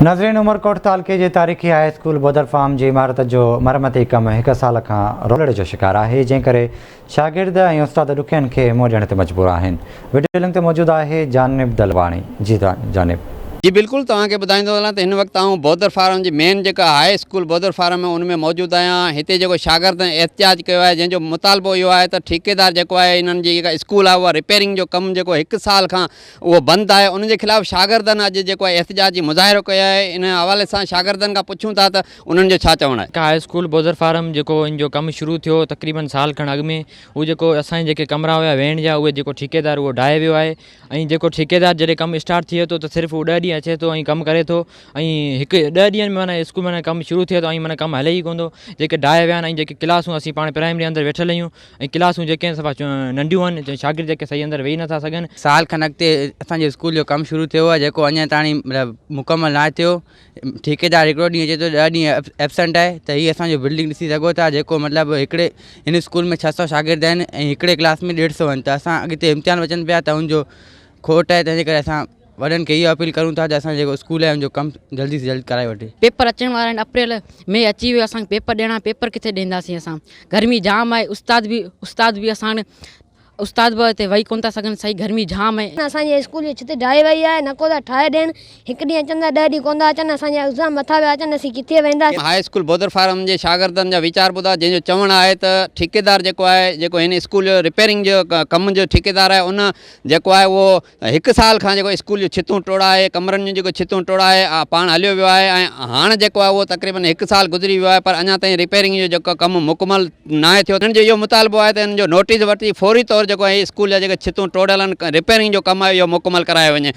ناظرين عمرڪوٽ تعلقي جي تاريخي هاء اسڪول بودر فارم جي عمارت جو مرمتي ڪم هڪ سال کان رولڙي جو شڪار آهي جنهن ڪري شاگرد ۽ استاد ڏکين کي منهن ڏيڻ تي مجبور آهن وڊيو لنڪ تي موجود آهي جانب دلواڻي جي جانب. جي بلڪل توهان کي ٻڌائيندو هلان ته هن وقت آئون بودر فارم جي مين جيڪا هاء اسڪول بودر فارم آهي ان ۾ موجود آهيان هتي جيڪو شاگردن احتجاج ڪيو آهي جنهن جو مطالبو اهو آهي ته ٺيڪيدار جيڪو آهي انهن جي جيڪا اسڪول آهي اها رپيئرنگ جو ڪم جيڪو هڪ سال کان اهو بند آهي ان جي خلاف شاگردن اڄ جيڪو آهي احتجاجي مظاهرو ڪيو آهي ان حوالي سان شاگردن کان پڇون ٿا ته انهن جو ڇا چوڻ آهي. هاء اسڪول بوزر فارم جيڪو ان جو ڪم شروع ٿيو تقريبن سال کن اڳ ۾ هو جيڪو اسان جي جيڪي ڪمرا هيا ويهڻ جا اهي جيڪو ٺيڪيدار اهو ڊاهي ويو آهي ۽ جيڪو ٺيڪيدار جڏهن ڪم اسٽارٽ ٿئي ٿو ته صرف هو ڏهه ڏينهن اچي ٿو ۽ ڪم ڪري ٿو ۽ هڪ ڏهه ڏينهن ۾ معنيٰ اسڪول معنيٰ ڪم شروع ٿئي ٿو ۽ معنيٰ ڪم هلي ئي ڪونه ٿو جيڪي ڊاهي ويا آهن ۽ جيڪي ڪلاسون اسين پاڻ پرائمري اندر ويٺل آهيون ۽ ڪلاسون جيڪي آهن صفا ننڍيون آهن شاگرد جيڪي صحيح اندر ويهي نٿا سگهن. سال کن اڳتي اسان جي اسڪول جو ڪم شروع ٿيو آهي جيڪو اڃا تاڻي مطلب مڪمل ناهي ٿيو ٺيڪيدار هڪڙو ڏينهن اچي ٿو ڏهه ڏينهن ايبسنٽ آهي ته هي اسان جو بلڊنگ ڏسي سگهو ٿا جيڪو مطلب هڪڙي هن اسڪول ۾ ڇهه سو شاگرد آهن ۽ هڪڙي ڪلاس ۾ ڏيڍ سو آهن ته اسان اڳتي امتحان به اچن پيا ته ان جو کوٽ آهي تنهن جي ڪري اسان وڏن کي اهو اپيل ڪريون ٿا ته اسان جيڪو اسڪول آهي ان جو ڪم جلدي سان جلد ڪرائي وٺي. پيپر اچڻ وارا آهن اپريل مئي اچي ويو اسان کي پيپر ڏيڻا پيپر ڪٿي ڏينداسين اسان گرمي جام آهي استاد به استاد به اسان استاد به هتي ويهي ڪونه ٿا سگهن صحيح گرمي جام آهي. اسان جي اسڪول جي ڇت ڊاهي وئي آهي نڪو ٿا ٺاهي ڏين هڪ ڏينهن اچن ٿا ڏهه ڏينهن ڪونه ٿا اچن اسان جا ايگزام مٿان پيا اچن اسين ڪٿي وينداسين. هاء اسڪول بودر فارم جي شاگردن جا ويچار ٻڌا جنهن جو چوڻ آهي ته ٺيڪيدار جيڪو آهي جيڪو هن اسڪول جو رپيئرنگ جو ڪم جو ٺيڪيدار آهي ان جيڪو آهي اهو هڪ سال کان جيڪو اسڪول جون ڇتون ٽوڙائي ڪمرن جون جيڪو ڇتون ٽوڙائي پاڻ هليو ويو آهي ۽ هاڻ جيڪو آهي اهو تقريبن هڪ سال گذري ويو آهي پر اڃا تائين رپيئرنگ جو جيڪو ڪم مڪمل ناهي ٿيو هنن جو اهو مطالبو آهي ته هنن جو نوٽيس وٺي فوري طور جيڪو آهي اسڪول جا جيڪي ڇتون ٽوڙيل آهن رپيئرنگ جو ڪم آهي اهو مڪمل ڪرايو وڃي.